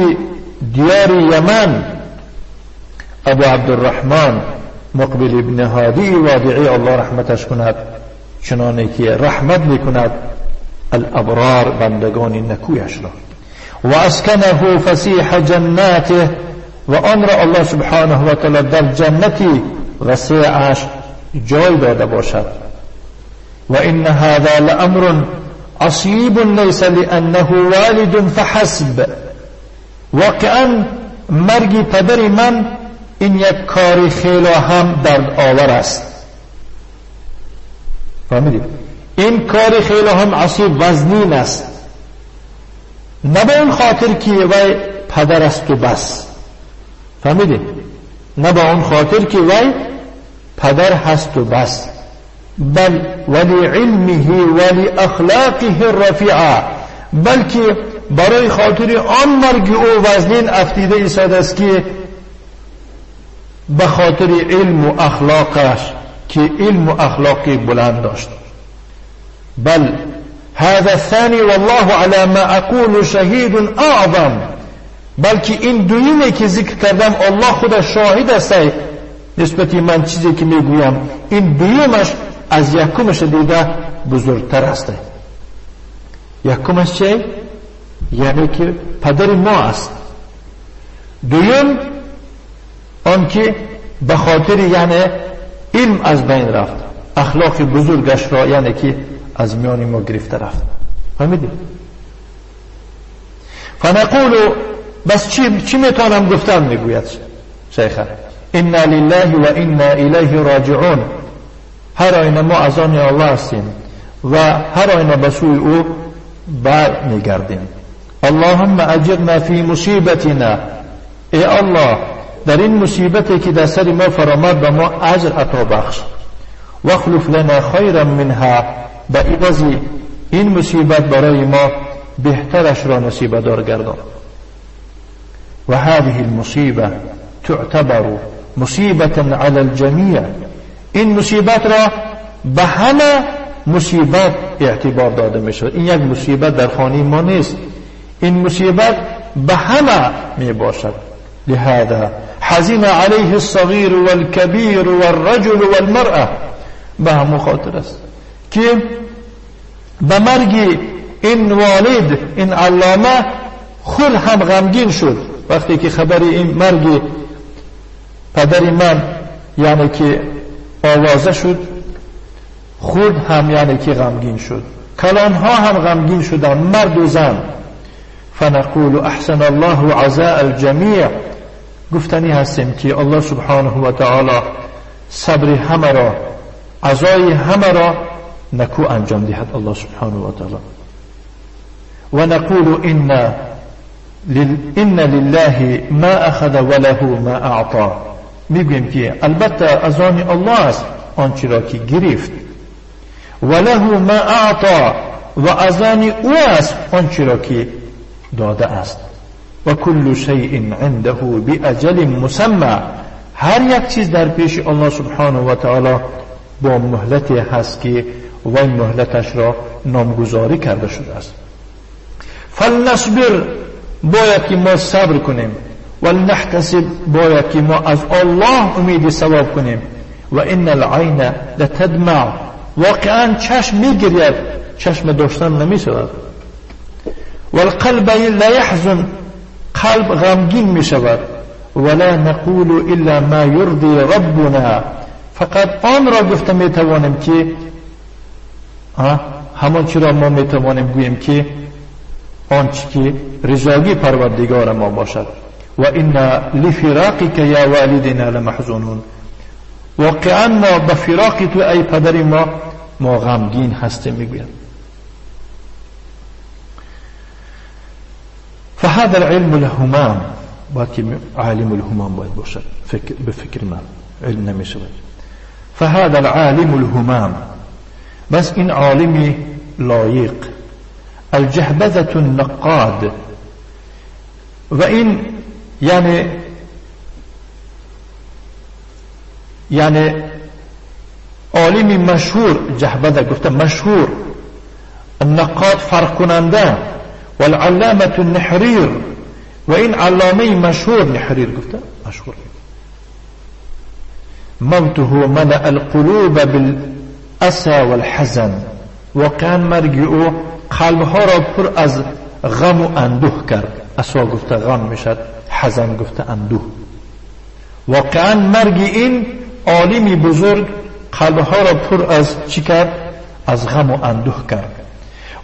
دیار یمن ابو عبدالرحمن مقبل ابن هادی وادعی، الله رحمتش کند چنانه که رحمت میکند الابرار بندگان نکویش را. و اسکنه فسیح جناته، و آن را الله سبحانه و تعالی در جنتی وسیعش جای داده باشد. و ان هذا لامر عصیب لیس لانه والد فحسب. واقعا مرگ پدر من این یک کار خیلی هم درد آور است. فهمیدید؟ این کار خیلی هم عصیب وزنین است، نه به اون خاطر که وی پدر است و بس. فهمیدید؟ نه به اون خاطر که وی پدر هست و بس، بل ولی علمه ولی اخلاقه الرفیعه، بلکه برای خاطر آن مرگ او وزنین افتیده ایستاده است که به خاطر علم و اخلاقش که علم و اخلاقی بلند داشت. بل هذا الثاني والله على ما اقول شهید اعظم، بلکه این دویمی که ذکر کردم الله خودش شاهد است نسبت من چیزی که میگویم، این دویمش از یکمش دیده بزرگتر است. یکمش چه؟ یعنی که پدر ما است. دویم آنکه به خاطر یعنی علم از بین رفت، اخلاق بزرگش را یعنی که از میان ما گرفته رفت. فهمیدید؟ فنقول، بس چی میتونم گفتم؟ میگوید شیخ انا لله و انا الیه راجعون. هر آینه ما از آن الله هستیم و هر آینه به سوی او بر میگردیم. اللهم اجرنا فی مصیبتنا، ای الله در این مصیبتی که در سر ما فرامد به ما اجر عطا بخش. واخلف لنا خیرا منها، به عوض این مصیبت برای ما بهترش را نصیب دار گردان. و هذه المصیبه تعتبر مصیبة على الجمیع، این مصیبت را به همه مصیبت اعتبار داده می شود. این یک مصیبت در خانه ما نیست، این مصیبت به همه می باشد. لهذا حزن عليه الصغير والكبير والرجل والمرأة، به همون خاطر است که به مرگ این والد این علامه خود هم غمگین شد وقتی که خبر این مرگ پدر من یعنی که آوازه شد، خود هم یعنی که غمگین شد، کلانها هم غمگین شدن، مرد و زن. فنقول احسن الله عزاء الجمیع، گفتنی هستیم که الله سبحانه و تعالی صبر همه را، عزای همه را نکو انجام دهد الله سبحانه و تعالی. و نقول ان لله ما اخذ وله ما اعطى، میگوییم که البته از آن الله است آنچه را که گرفت، وله ما اعطى، و از آن او است آنچه را که داده است. و کل شیء عنده باجل مسمى، هر یک چیز در پیش الله سبحانه و تعالی با مهلتی هست که وی مهلتش را نامگذاری کرده شده است. فلنصبر، باید که ما صبر کنیم، ولنحتسب، باید که ما از الله امید ثواب کنیم. و ان العین لتدمع، واقعا چشم میگرید، چشم داشتن نمیشود. والقلب لا يحزن، قلب غمگین میشود. ولا نقول الا ما يرضي ربنا، فقط آن را گفته میتوانیم که همان چی را ما میتوانیم گوییم که آنچه که رضاگی پروردگار ما باشد. و انا لفراقك یا والدنا لمحزونون، واقعا ما به فراق تو ای پدر ما غمگین هستیم میگویم. فهذا العلم الهمام، باید که عالم الهمام باید باشد، به فکر من علم نمیشود. فهذا العالم الهمام، بس این عالم لایق، الجهبذة النقاد، و این یعنی عالم مشهور، جهبذه گفته مشهور، النقاد فرق کننده، والعلامة النحریر، و این علامه مشهور، نحریر گفته مشهور. موته ملأ القلوب بالأسى والحزن، واقعا مرگ او قلبها را پر از غم و اندوه کرد. اسا گفته غم میشد، حزن گفته اندوه. واقعا مرگ این عالمی بزرگ قلبها را پر از چی کرد؟ از غم و اندوه کرد.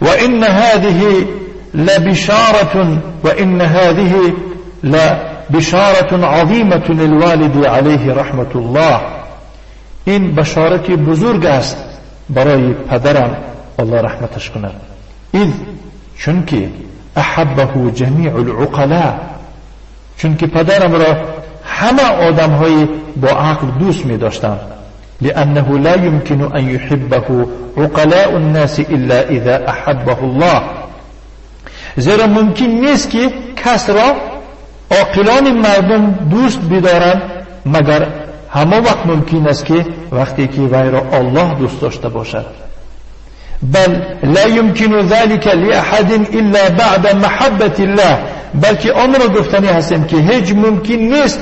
و ان هذه لبشارة، و ان هذه لبشارة عظیمة للوالد علیه رحمة الله، این بشارت بزرگ است برای پدرم الله رحمتش کند. اذ، چونکه احبه جمیع العقلاء، چونکه پدرم را همه آدم های با عقل دوست می داشتند. لأنه لا يمكن أن يحبه عقلاء الناس إلا إذا أحبه الله، زیرا ممکن نیست که کس را عاقلان مردم دوست بدارند مگر همه وقت ممکن است که وقتی که وی را الله دوست داشته باشد. بل لا يمكن ذلك لأحد إلا بعد محبة الله، بلکه آن را گفتنی هستیم که هیچ ممکن نیست،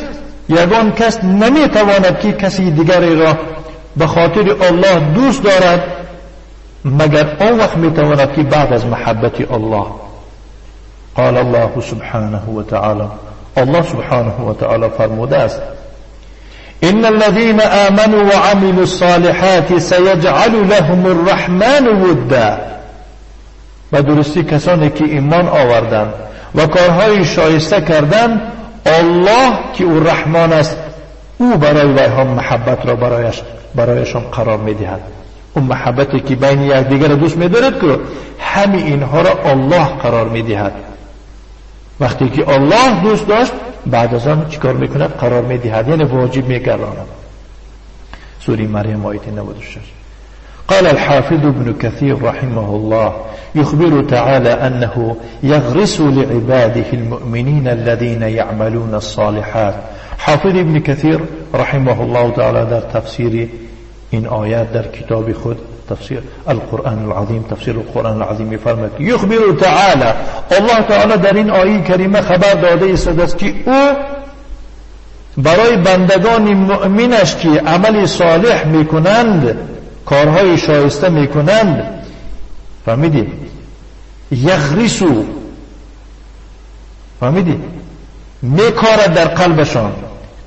یگان کس نمیتواند که کسی دیگری را به خاطر الله دوست دارد مگر آن وقت میتواند که بعد از محبت الله. قال الله سبحانه وتعالى، الله سبحانه وتعالى فرموده است: إن الذين آمنوا وعملوا الصالحات سيجعل لهم الرحمن ودا. به درستی کسانی که ایمان آوردند و کارهای شایسته کردند، الله که او رحمان است، او برای ویها محبت را برایشان قرار میدهد. اون محبتی که بین یکدیگر دوست میدارد که همین اینها را الله قرار میدهد. وقتی که الله دوست داشت، بعد از آن چیکار میکند؟ قرار میدهد، یعنی واجب میگرداند. سوره مریم آیه 96. قال الحافظ ابن كثير رحمه الله: يخبر تعالى أنه يغرس لعباده المؤمنين الذين يعملون الصالحات. حافظ ابن كثير رحمه الله تعالى در تفسیر این آیات در کتاب خود تفسیر القرآن العظیم، تفسیر القرآن العظیم می‌فرماید: یخبر تعالی، الله تعالی در این آیه کریمه خبر داده است که او برای بندگان مؤمنش که عمل صالح میکنند، کارهای شایسته میکنند، فهمیدی؟ یغرسو، فهمیدی؟ میکارد در قلبشان.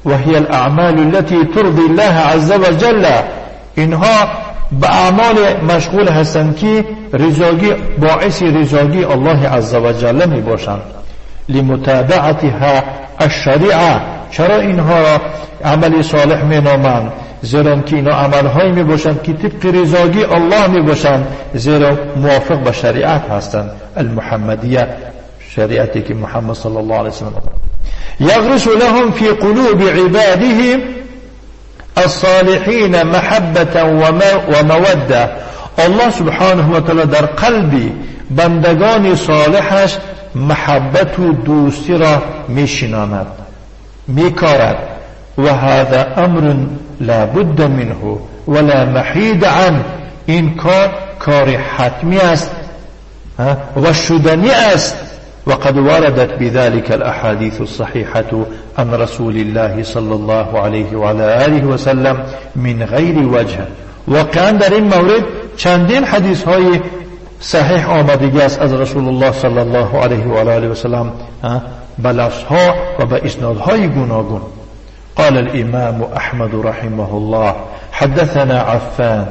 و هی الاعمال التي ترضی الله عز وجل، اینها به اعمال مشغول هستند که رضاگی، باعث رضاگی الله عز وجل می باشند. لمتابعتها الشریعه، چرا اینها را عمل صالح می نامند؟ زیرا که اینا عملهایی می باشند که طبق رضاگی الله می باشند، زیرا موافق به شریعت هستند، المحمدیه، شریعتی که محمد صلی الله علیه وسلم. یغرس لهم فی قلوب عبادهم الصالحین محبة و موده. الله سبحانه و تعالی در قلب بندگان صالحش محبت و دوستی را میشناند، میکارد. و هذا امر لا بد منه ولا محید عنه، این کار کار حتمی است و شدنی است. وقد وردت بذلك الأحاديث الصحيحة عن رسول الله صلى الله عليه وعلى آله وسلم من غیر وجه. واقعا در این مورد چندین حدیث های صحیح آمدگی است از رسول الله صلی الله علیه و آله و سلم به لفظ ها و به اسنادهای گوناگون. قال الإمام أحمد رحمه الله حدثنا عفان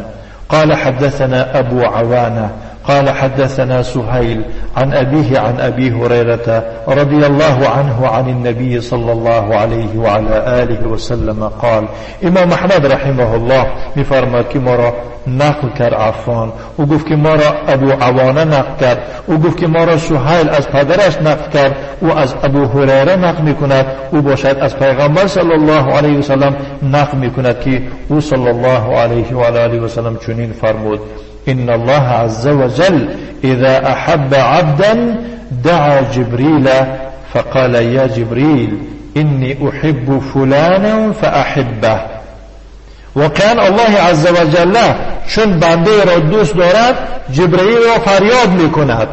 قال حدثنا أبو عوانة قال حدثنا سهيل عن أبيه عن أبي هريرة رضي الله عنه عن النبي صلى الله عليه وعلى آله وسلم قال. امام احمد رحمه الله میفرماد که ما را نقل کرد عفان، او گفت که ما را ابو عوانه نقل کرد، او گفت که ما را سهیل از پدرش نقل کرد، او از ابو هریره نقل میکند، او باشد از پیغمبر صلی الله علیه و سلم نقل میکند که او صلی الله علیه و آله و سلم چنین فرمود: إن الله عز وجل إذا أحب عبدا دعا جبريل فقال يا جبريل إني أحب فلانا فأحبه. وكان الله عز وجل چون بنده را دوست دارد جبرئیل را فریاد میکند.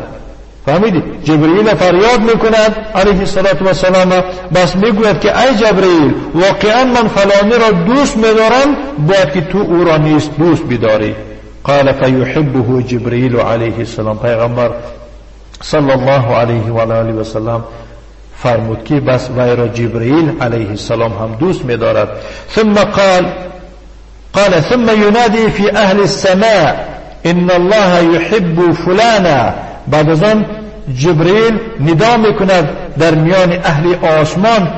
فهمیدی؟ جبرئیل فریاد میکند علیه الصلاة والسلام، بس میگوید که ای جبرئیل واقعا من فلانی را دوست میدارم، باید که تو او را نیز دوست بداری. قال فيحبه جبريل عليه السلام. پیغمبر صلی الله علیه و آله و سلم فرمود که بس وی را جبرئیل علیه السلام هم دوست می‌دارد. ثم قال ثم ينادي في أهل السماء إن الله يحب فلانا. بعد از آن جبرئیل ندا میکند در میان اهل آسمان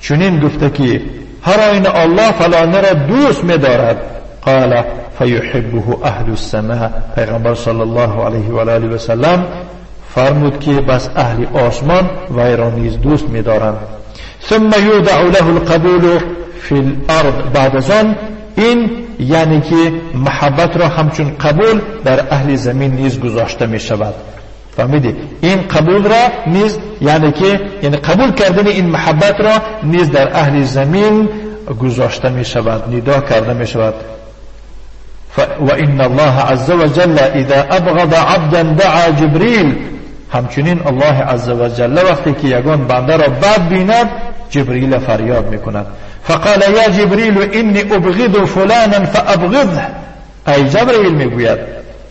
چنین گفته که هر آینه الله فلانه را دوست می‌دارد. قال فیحبه اهل السماء. پیغمبر صلی الله علیه و آله و سلم فرمود که بس اهل آسمان وی را نیز دوست می‌دارند. ثم یوضع له القبول فی الارض. بعد از آن این یعنی که محبت را همچون قبول در اهل زمین نیز گذاشته می شود. فهمیدی؟ این قبول را نیز یعنی که یعنی قبول کردن این محبت را نیز در اهل زمین گذاشته می شود، ندا کرده می شود. وإن الله عز وجل إذا أبغض عبدا دعا جبريل. همچنین الله عز وجل وقتی که یگان بنده را بد بیند جبرئیل فریاد میکند. فقال یا جبريل إني أبغض فلانا فأبغضه. ای جبرئیل میگوید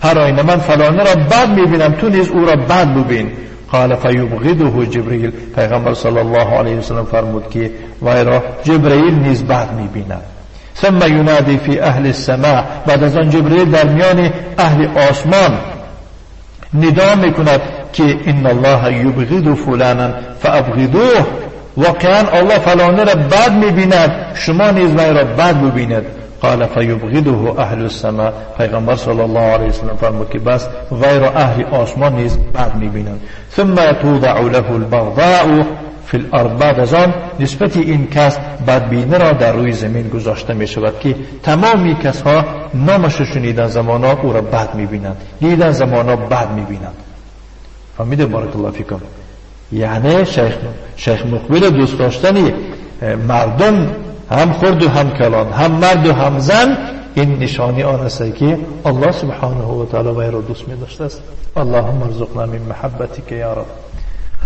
هر آینه من فلانه را بد میبینم، تو نیز او را بد ببین. قال فیبغضه جبرئیل. پیغمبر صلی الله علیه وسلم فرمود که وی را جبرئیل نیز بد میبیند. ثم ينادي في أهل السماء. بعد از آن جبرئیل در میان اهل آسمان ندا میکند که ان الله یبغض فلانا فابغضوه. واقعا الله فلانه را بد میبیند، شما نیز وی را بد ببیند. قال فیبغضه اهل السماء. پیغمبر صلی الله علیه وسلم فرمود که بس وی را اهل آسمان نیز بد میبینند. ثم توضع له البغضاء فی الارض. بعد از آن نسبت این کس بدبینه را در روی زمین گذاشته می شود که تمامی کسها نامش شنیدن زمانا او را بد می بینند، دیدن زمانا بد می بینند. فهمیده؟ بارک الله فیکم. یعنی شیخ مقبل دوست داشتنی مردم هم خرد و هم کلان، هم مرد و هم زن، این نشانی آن است که الله سبحانه و تعالی وی را دوست می داشته است. اللهم ارزقنا من محبتک یا رب.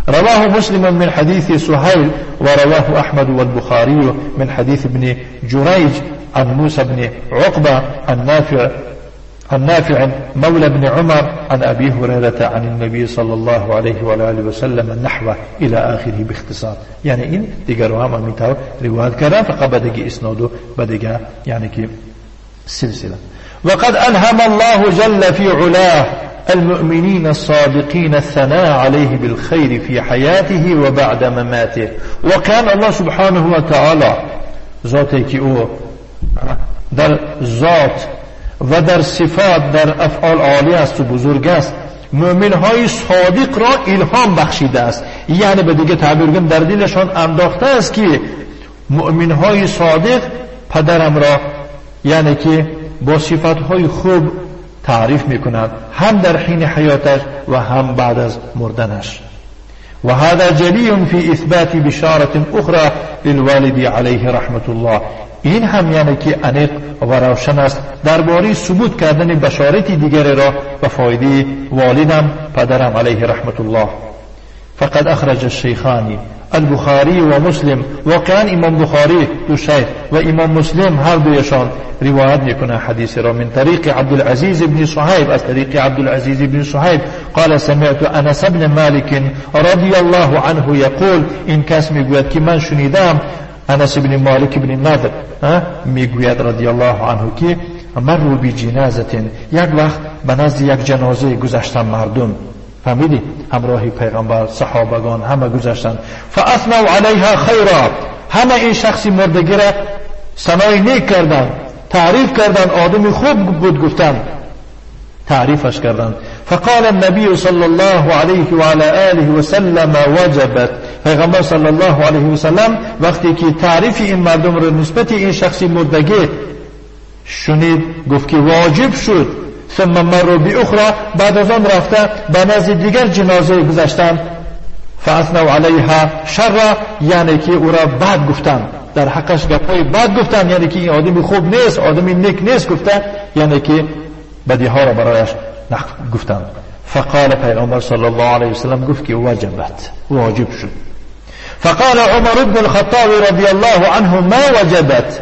رواه مسلم من حديث سهيل ورواه أحمد والبخاري من حديث ابن جريج عن موسى بن عقبة عن نافع مولى بن عمر عن أبي هريرة عن النبي صلى الله عليه وآله وسلم نحوه إلى آخره باختصار. يعني این دیگر هم همینطور روایت کردن، فقط بدگی اسناد و بدگی یعنی که سلسله. وقد ألهم الله جل في علاه المؤمنين الصادقين الثناء عليه بالخير في حياته وبعد مماته. وكان الله سبحانه وتعالى ذاتی که او در ذات و در صفات در افعال عالی است و بزرگ است، مؤمن های صادق را الهام بخشیده است. یعنی به دیگه تعبیر کنم در دلشان انداخته است که مؤمن های صادق پدرم را یعنی که با صفات های خوب تعریف میکند، هم در حین حیاتش و هم بعد از مردنش. و هذا جلی فی اثبات بشارة اخرى للوالد علیه رحمة الله. این هم یعنی که انیق و روشن است درباره ثبوت کردن بشارت دیگری را به فایده والدم پدرم علیه رحمت الله. فقد اخرج الشیخان البخاری و مسلم، واقعا امام بخاری دو شیخ و امام مسلم هر دویشان روایت میکنه حدیث را من طریق عبدالعزیز بن صهیب، از طریق عبدالعزیز بن صهیب قال سمعت انس بن مالک رضی الله عنه یقول، این کس میگوید که من شنیدم انس بن مالک بن نضر میگوید رضی الله عنه که مروا بجنازه، یک وقت به نزد یک جنازه گذشتن مردم، فهمیدی؟ همراه پیغمبر صحابگان همه گذشتن، فاثنوا علیها خیرا، همه این شخصی مردگی را ثنای نیک کردن، تعریف کردن، آدمی خوب بود گفتن، تعریفش کردن. فقال النبی صلی الله علیه و علی آله و سلم وجبت، پیغمبر صلی الله علیه و سلم وقتی که تعریف این مردم را نسبت این شخصی مردگی شنید گفت که واجب شد. ثم مروا باخرى، بعد از آن رفته به نزد دیگر جنازه گذشتن، فاثنوا علیها شر، یعنی که او را بد گفتن، در حقش گپای بد گفتن، یعنی که این آدمی خوب نیست، آدمی نیک نیست گفتن، یعنی که بدیها را برایش گفتن. فقال پیغمبر صلی الله علیه وسلم گفت که وجبت، واجب شد. فقال عمر بن الخطاب رضی الله عنه ما وجبت،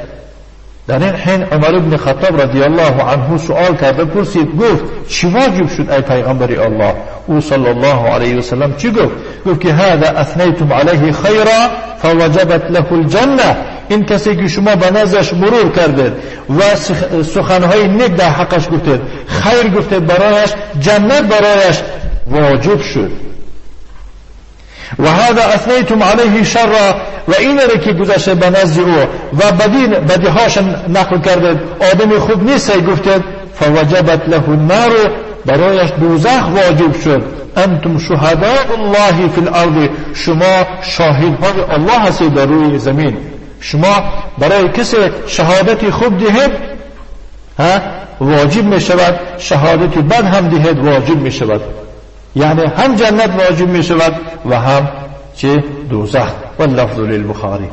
در این حین عمر بن خطاب رضی الله عنه سوال کرده پرسید، گفت چی واجب شد ای پیغمبر الله؟ او صلی الله علیه وسلم چی گفت؟ گفت که هذا اثنیتم علیه خیرا فوجبت له الجنه، این کسی که شما به نزدش مرور کردید و سخنهای نیک در حقش گفتید، خیر گفتید برایش، جنت برایش واجب شد. و هذا اثنیتم علیه شرا، و این را که گذشته به نزد او و بدیهاش نقل کردید، آدم خوب نیست گفتید، فوجبت له النار، برایش دوزخ واجب شد. انتم شهداء الله فی الارض، شما شاهدهای الله هستید در روی زمین، شما برای کسی شهادت خوب دهید واجب می شود، شهادت بد هم دهید واجب می شود، یعنی هم جنت واجب می شود و هم چه دوزخ. واللفظ للبخاری.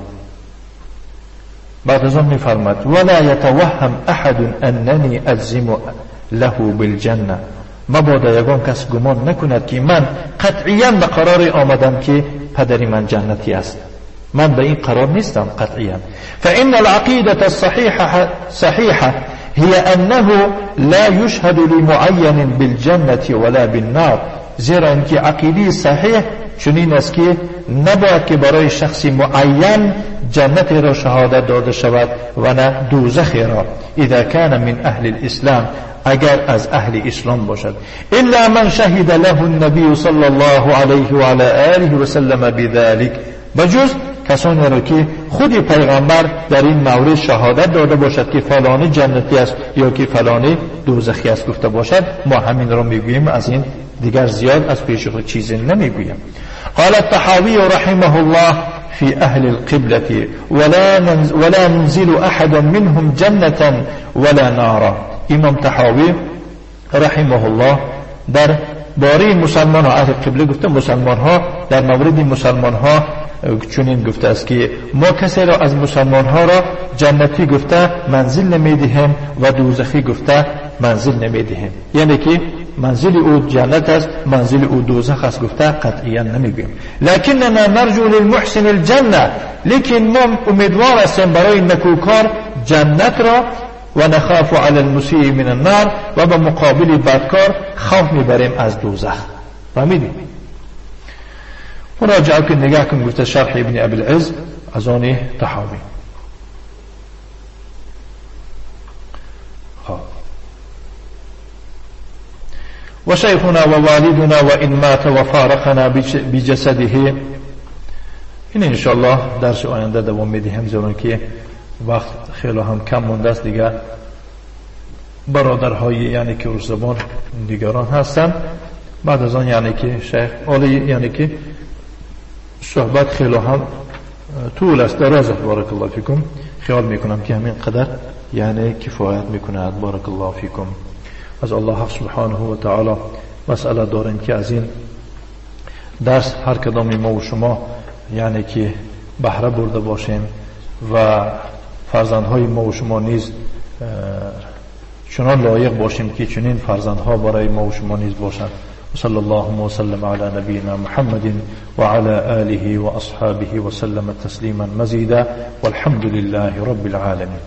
بعد از آن می فرماد ولا يتوهم احد اننی اجزم له بالجنه، مبادا یگان کس گمان نکند که من قطعیا به قرار آمدم که پدر من جنتی است، من به این قرار نیستم قطعیا. فإن العقیدة الصحیحة صحیحة هي أنه لا يشهد لمعين بالجنة ولا بالنار، زیرا اینکه عقیده صحیح چنین است که نباید که برای شخص معین جنت را شهادت داده شود و نه دوزخ را، اذا كان من اهل الاسلام، اگر از اهل اسلام باشد، الا من شهد له النبی صلی الله علیه و علی آله و سلم بذلك، بجز کسانی را که خود پیغمبر در این مورد شهادت داده باشد که فلانی جنتی است یا که فلانی دوزخی است گفته باشد، ما همین را میگوییم، از این دیگر زیاد از پیش خود چیزی نمیگوییم. قال الطحاوی رحمه الله في أهل القبلة ولا ننزل أحدا منهم جنة ولا نارا. امام طحاوی رحمه الله در باره مسلمان ها، اهل قبله گفته مسلمان ها، در مورد مسلمان ها چنین گفته است که ما کسی را از مسلمان ها را جنتی گفته منزل نمیدهیم و دوزخی گفته منزل نمیدهیم، یعنی که منزل او جنت است، منزل او دوزخ است گفته قطعیا نمیگوییم. لکننا نرجو للمحسن الجنه، لیکن ما امیدوار هستیم برای نکوکار جنت را، و نخاف علی المسیء من النار، و به مقابل بدکار خوف میبریم از دوزخ. فهمیدیم؟ مراجعه کن، نگاه کن گفته شرح ابن ابی العز از آن طحاوی. و شیخنا و والدنا و این مات و فارقنا بجسده. این انشاءالله درس آینده دوام میدهیم، زیرا که وقت خیلی هم کم مونده است دیگه. برادرهای یعنی که روس زبان دیگران هستند، بعد از آن یعنی که شیخ علی یعنی که صحبت خیلی هم طول است، دراز است. بارک الله فیکم. خیال میکنم که همین قدر یعنی کفایت میکند. بارک الله فیکم. از الله سبحانه و تعالی مسئله داریم که از این درس هر کدام ما و شما یعنی که بهره برده باشیم و Фарзандҳои мо ва шумо низ чунон лоиқ бошем, ки чунин фарзандҳо барои мо ва шумо низ бошанд. وصلى الله وسلم على نبينا محمد وعلى آله وأصحابه وسلم تسليما مزيدا والحمد لله رب العالمين.